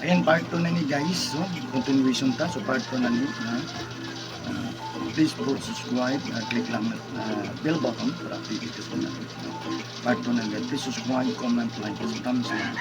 Ayan, part 2 na ni, guys. So, continuation ta. So, part 2 na ni. Please po subscribe. Click lang bell button para updated ka sa mga. Part 2 na, guys. Please subscribe, comment, like, and thumbs up.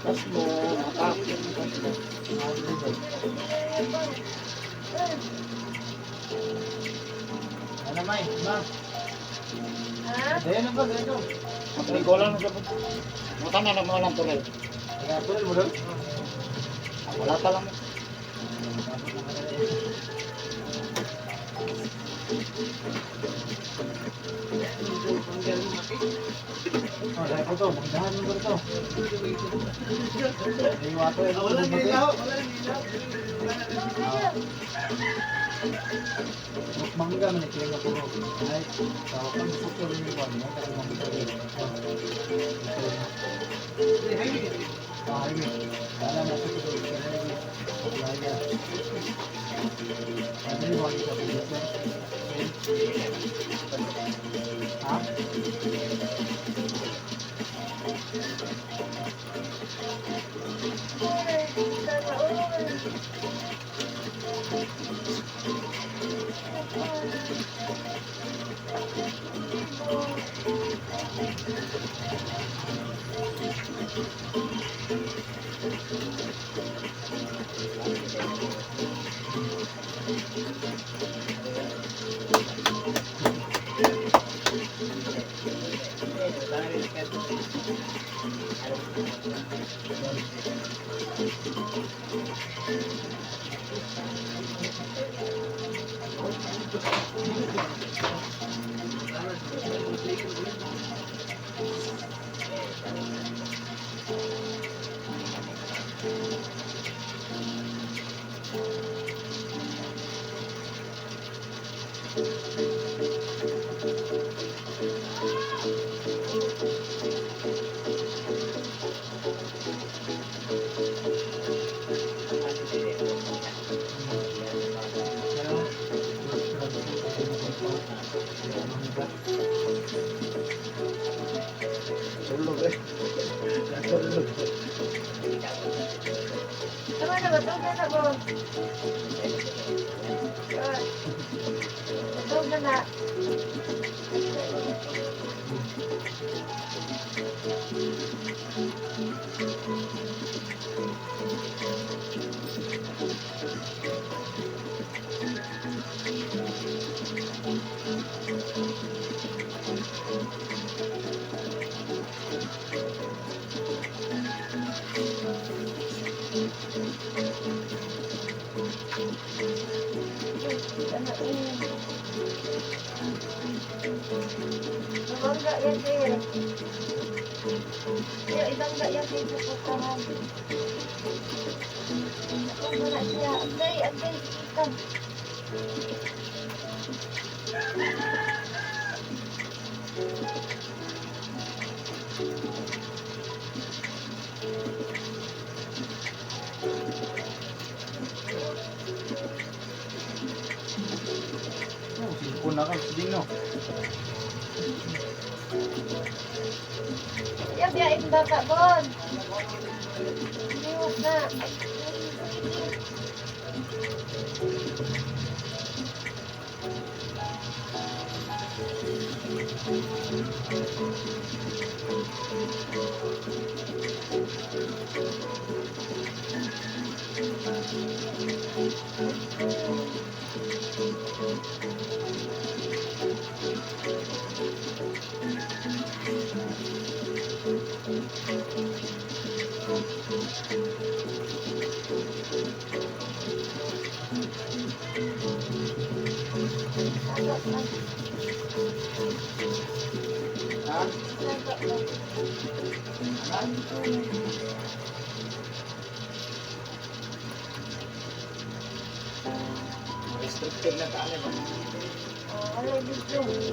Tapos mo, nakapit. Ano may, ma? Ha? Ayan ang ba, ganito. Magligo lang sa Muta na lang mga lang turel. Kaya tuloy mo doon. Wala pa lang. Oh, dahil ko to, magdahan mo to. Ay, wato, eh. Wala nang ilaw, wala nang ilaw. Mangga man ito yung puro. Ay, tawag kang gusto rin yung kwan mo, kaya mangga rin. Ah, highway. Wala na sa ito. Wala na. Ano yung wala sa ito? Ha? Tulog eh. Tulog. Tama na ba? Tawag na na ba? Ah. Tawag na na. Ano eh. Ibangga yan sir. Yo, ibangga yan sir sa putahan. Ako wala siya. Agay, agay, kita. Oh, silpon na ka, Dino. Ya, biyain bata bon. Liwat na. Ha? Restricted na tayo ba? Oh, wala video. Okay.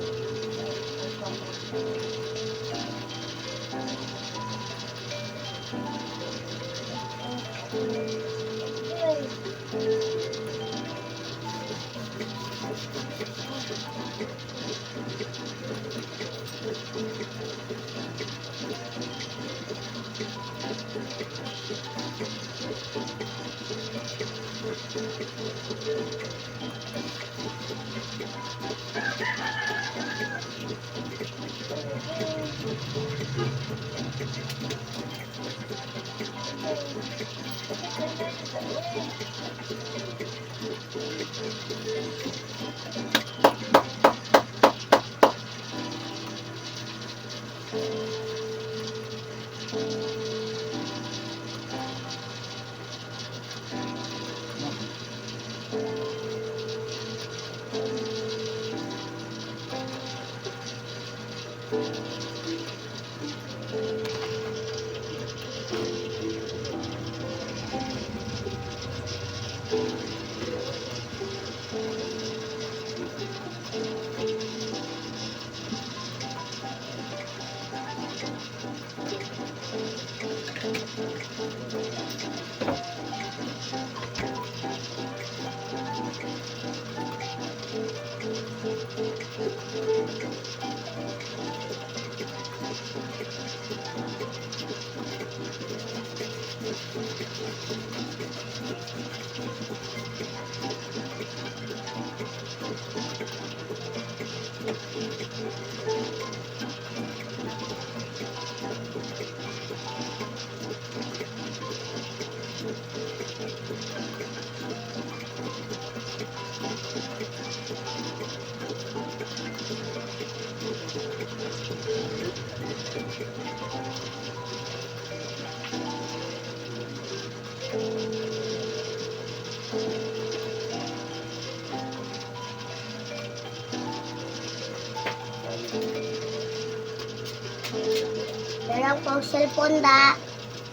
Tawag ko cellphone da.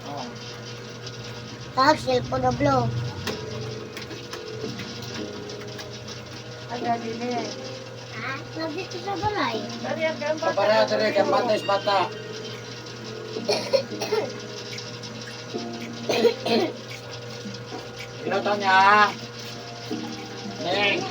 Oh. Tawag cellphone na blue. Aga dili. Ha? Nandito sa balay. Dari ang bata. Papareha diri kay bantay sa bata. Piloto niya ha. Neng.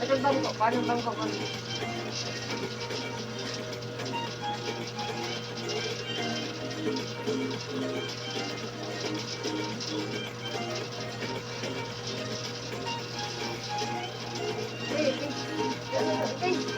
Anong bangko? Paano bangko ko? Hey, hey, hey.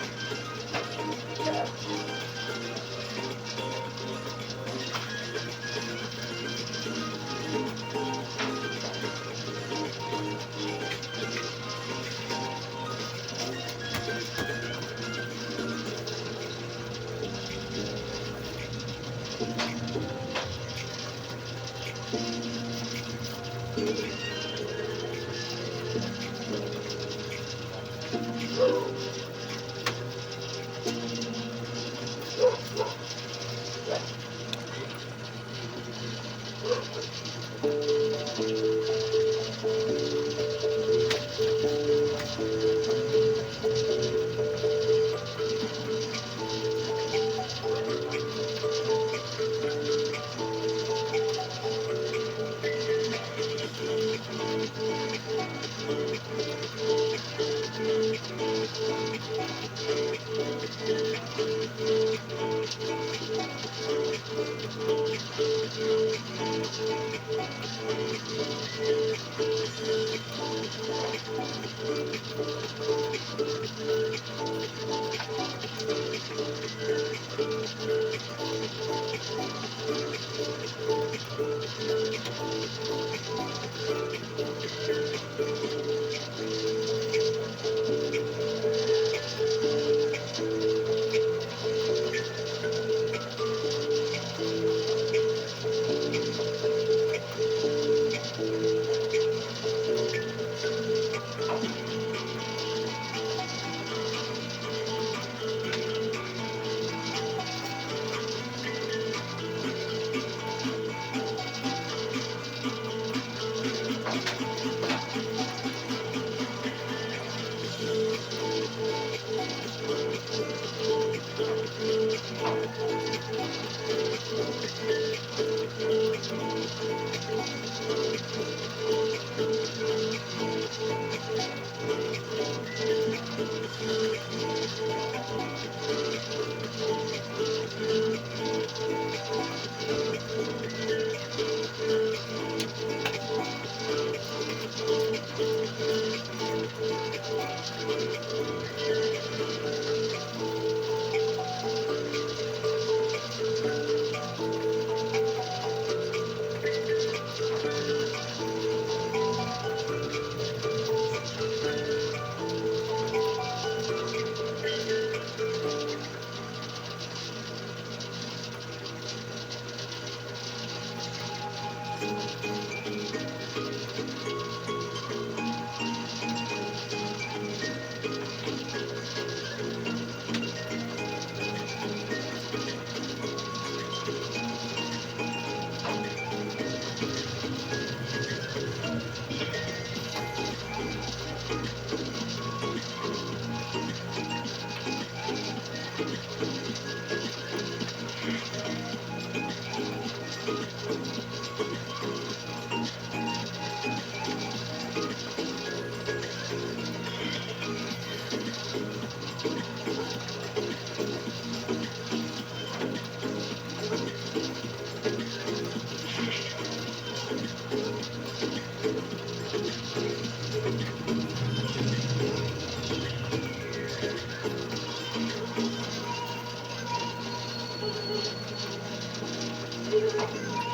Bye.